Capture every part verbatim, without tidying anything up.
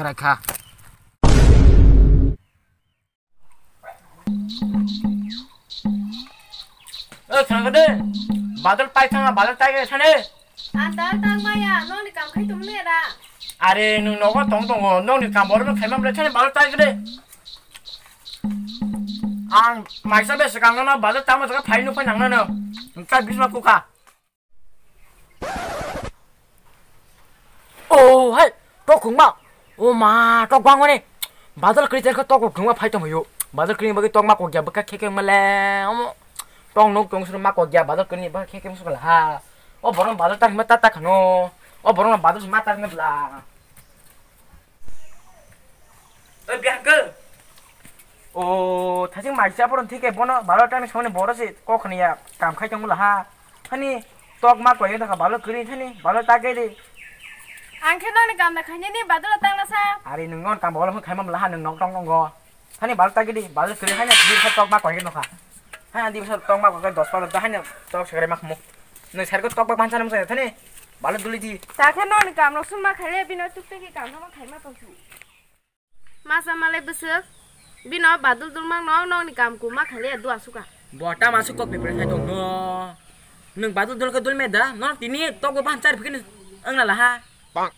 Krai kha. O thangde, badal tai thanga, badal tai ge thane. Ang dal tang maya, nokni kam khai tum ne da. Are, nwng nogo tong tongo, nokni kam borok no khaima mle thane badal tai ge de. Ang maisa be swkang no badal tamo jaga phai no phai nang no. Nwng ta bisma kukha. Oh, hai, tok khungma. Oh ma, tok bang mani. Badal kri tok khungma phai tong yo. Badal kri bagi tok ma kok ya baka khe khe male. Omo. Tong nok tong sur ma kok ya badal kri baka khe khe musu kala ha. O borong badal ta hima ta ta khano. O borong badal hima ta hima bla. Oi, Biankel. O, thajing maisa boron thike bono balo tani songni boro se kok khani ya kam khai tong bula ha. Hani tok ma koi da balo kri thani balo ta ke de. Ang khe nokni kam da khaini ni badalo tang na sa. Ari nung non kam bolo khai mam la ha nung nok tong go. Hani balo ta ke de balo kri hani di sa tok ma koi no kha. Ha di sa tok ma koi dos pano da hani tok segre mak mo. Nung ser ko tok ba ban sanam sa thani balo duli di. Ta khe nokni kam no sun ma khai le bino tuk te ki kam no ma khai ma tong su. Masa malai bwswk bino badul dulmang no nokni kam kuma khalia dua suka. Bo tama su kok pepre khai tong no. Nwng badul dul khe dul me da no tini tok bo ban char phikin wng na laha. Bang.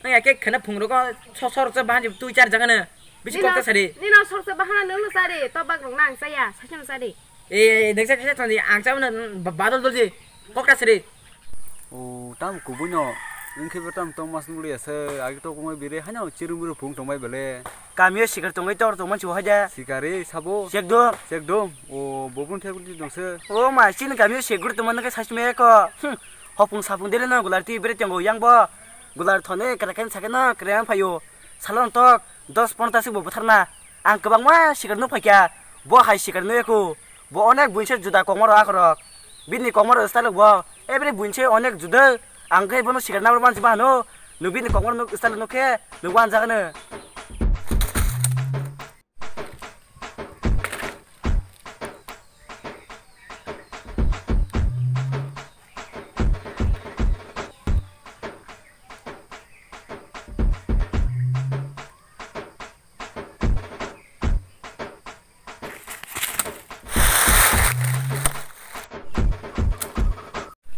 Nwng ya khe khana phung rogo so sor cha ban tui char jaga no. Bisi kok ta sari. Nino sor cha bahana nwng no sari to bak rok nang saya sakhe no sari. E, noksa kisa thani ang chabna badal dolji. Kokra sri. O, tam kubuino. Wngkhe bo tam tong mas nukliya se. Agi to kongoi bire haino chiru miru phung tongbai bele. Kamio sikar tongoi tor tongman chuo haja. Sikari sabo. Sekdom. Sekdom. O, bobun thek ulti dongse. O ma, chini kamio segur tongman nokhe sasme ko. Hmm. Hopung sapung dele no gular ti bere tongo yang bo. Gular thone kra ken sakeno kra yang phayo. Salon tok. Dos ponta sik bo butharna. Ang kwbangma sikar nuk phaikha. Bo hai sikar nuk eko. Bo onek buinse juda kokmaro akorok. Bini kokmaro style bo. Every buinse onek juda. Ang khe bono sikar nabro mansi bahano. Nuk bini kokmaro nuk style nuk khe nuk wanjagano.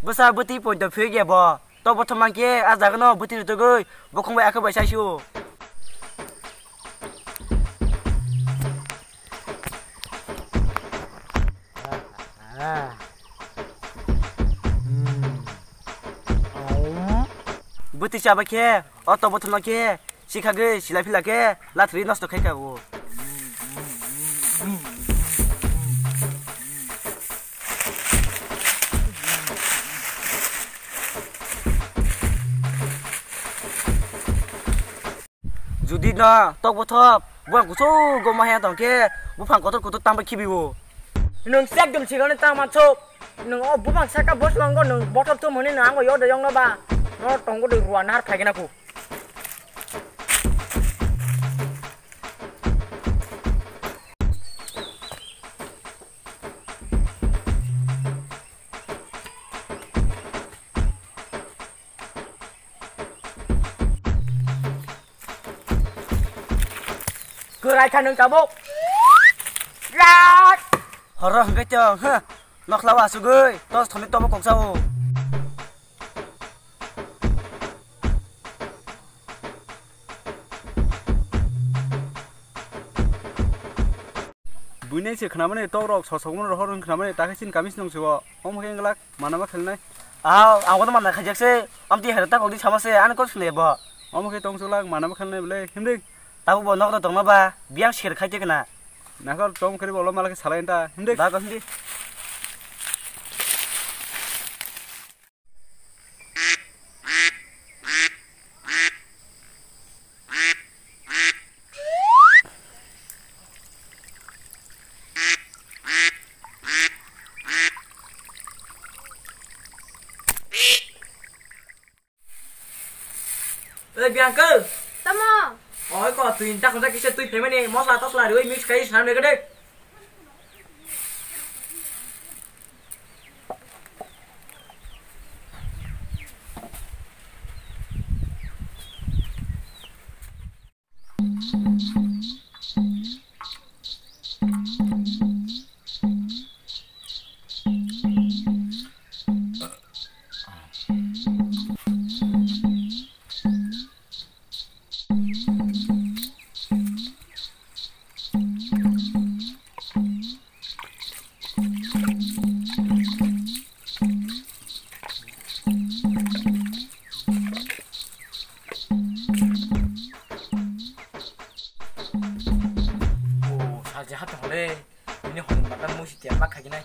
Bwsa bwtwi poito phiyokya bo. Tok bothop mankhe a jagano bwtwi rwtugwi bokhong bai akhai bai saisio. Bwtwi chaba khe o tok bothopno khe sikhagwi silai phila khe lathri nosto khai kha o. Judi no tok bothop buphang kuchuk go ma haya tong khe buphang kotor kotor tang bai khibi o. Nwng chekdom sikano tang mansuk. Nwng o buphang saka boslongo nwng bothop thumoni nwng ango yodo yongno ba. No tongo de ruwa nahar phaigena ku. Kwrai kha nwng tabuk. Yak! Horo hwnkhe tong, huh? Nokhlao asugwi, tos thoni tobo kokjao. Buinai se khnamani tokrok sosokmano rohor wng khnamani takhe chini kami sinong se o. Omo khe wngglak manama khelnai. Aw, ang bono manna khaijak se. Amtwi hai rwta kokdi sama se, ani kok swnai bo. Omo khe tong chuklak manama khelnai bwle himdi. Tabuk bo nokno tongma ba, biyang sikir khai twi khna. Nakhor tong khri bolo malakhe salai ta himdi. Ba ko himdi. Oi, Bianco. Tamo. Oi, ko twi ta khonsa kisa twi phaimani mosla tosla riwi mix kai sanam le gede. Jaha tong le, ini hon mata musi tiar ma khaginai.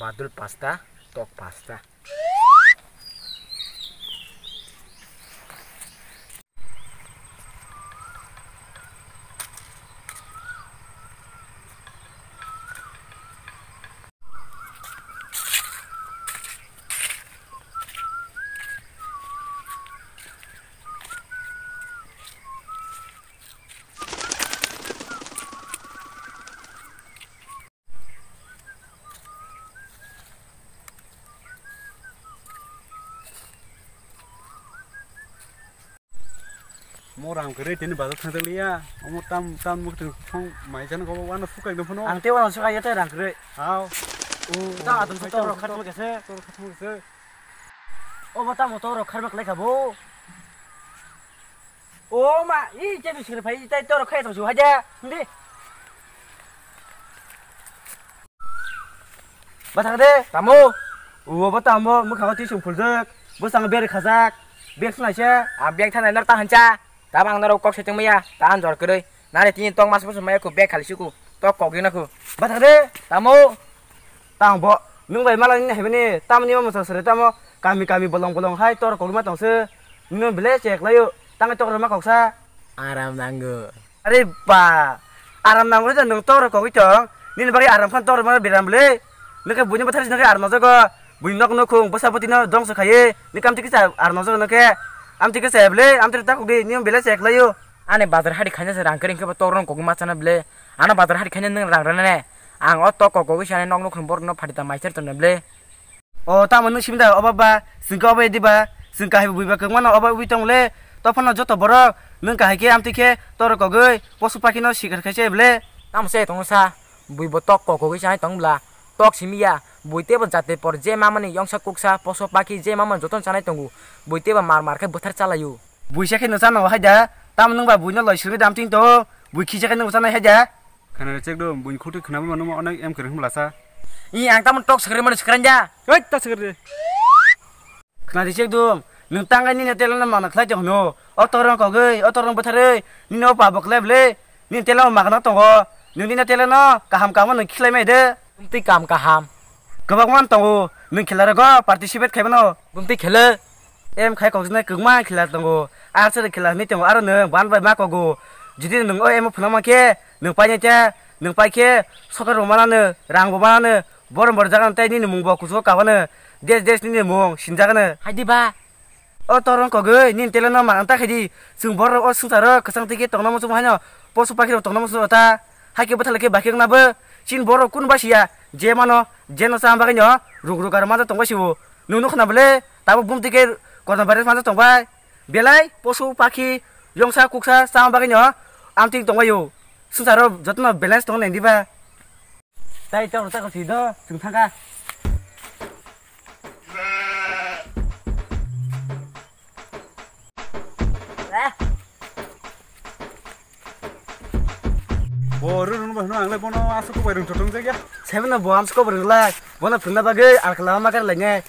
Badul pasta, tok pasta. Mo rang kwrwi tini bazar thangjakliya. Omo tam, tam mukti thong mai jani go wano sukai do phano. Ang te wano sukai ya te rang kwrwi. Hao. O, ta atum sa tor khat mo kese. Tor khat mo kese. O ba tamo tor khat mak lekha bo. O ma, i je bising phai tai tor khai to ju haja. Ndi. Bathang de, tamo. Ubo bo tamo, mwkhango tisung phuljak, bwskango beri khajak, bag swnaisa. A bag thanai nor ta hancha. Tamo ang norok kok se tongmaya, ta ang jor kwrwi. Nare tini tok mas bwswk maya khu bag khali suku, tok kok dina khu. Bathang de, tamo. Tang bo, nwng bai mala nini haibani, tamo nima mwsa sere tamo, kami kami bolong bolong hai tor kok ma tongse. Nino bele chek layo, tang tok ma koksa. Aram nango. Are ba, aram nang ro nwng tor kogwi tong. Nini bagwi aram khan tor ma beram le. Nokhe buini bathar nokhe aram jago. Buini nok nokhung bwsa bwtino dongso khaye. Ni kam tikisa aram jago nokhe. Am tikisa ble, am tiri takuk di, ni bele se eklayo. Ani bazar hari khanya se rang kering khe bo tor rong kogwi ma chana ble. Ano bazar hari khanya nwng rang rana ne. Ang o tok kogwi sani nok nokhung borok no phatita maiser tonna ble. O tamo nwng simi da oba ba, chwng khe obo edi ba, chwng kahai bo buiba kwbangma no obo ui tong le, to phano joto borok nwng kahai khe amtwi khe torok kogwi posu pakhi no sikar khai se bwle. Tamo se tongo sa, bui bo tok kok kogwi sai tong bwla, tok simi ya, bui tebo jate por je mamani yongsa kuksa poso pakhi je mamani joton chanai tongo, bui tebo mar mar khe bwthar chalaio. Bui se khe nwng chana o hai da, tamo nwng ba bui no loi sirwi da amtwi to, bui khisa khe nwng chanai hai da. Khana rechek do, buini khutui khwnama mano ma onek em kwrwng hwnla sa. I ang tamo tok swkre mani swkran ja. Oi, ta swkre de. Khana rechek do, nwng tangai nini tela no mana khlai tong hwno. O torong kogwi, o torong bwtharwi, nini o pabo khlai bwle. Nini tela o magna tongo. Nwng nini tela no kaham kaham no khilai mai de. Bumtwi kam kaham. Kwbangma tongo, nwng khela rogo participate khai mano. Bumtwi khelo. Em khai kokjinai kwbangma khela tongo. Archery khela hinwi tongo, aro nwng ban bai ma kogo. Jodi nwng o em o phwnang mankhe, nwng painai ta, nwng paikhe sokar rok manano, rang bo manano, borok borok jagano tei nini mung bo kuchugo kabano, des des nini mung sinjagano. Hai di ba? O torong kogwi nini tela no mang ta khaidi, chwng borok o swngcharo kwchang twi khe tongna muchung haino, posu pakhi rok tongna muchung ta, hai khe bwthalai khe bakhe wngna bo, chini borok kunu basiya, je mano, je no chama bagwi no, ruk ruk aro manja tong bai sio, nwng nukho na bwle, tabuk bumtwi khe corona virus manja tong bai, belai posu pakhi, yongsa kuksa chama bagwi no, amtwi tong bai o, swngcharo jotono balance tong nai di ba. Tai chok chok si do, chwng thangkha. Bo rwrwng bai hwnwi ang le bono aswk kok bai rwng thotong jak ya. Sebo no bo amswk kok bai rwng lai. Bono phwrwngna bagwi ang khlama kar lai nai.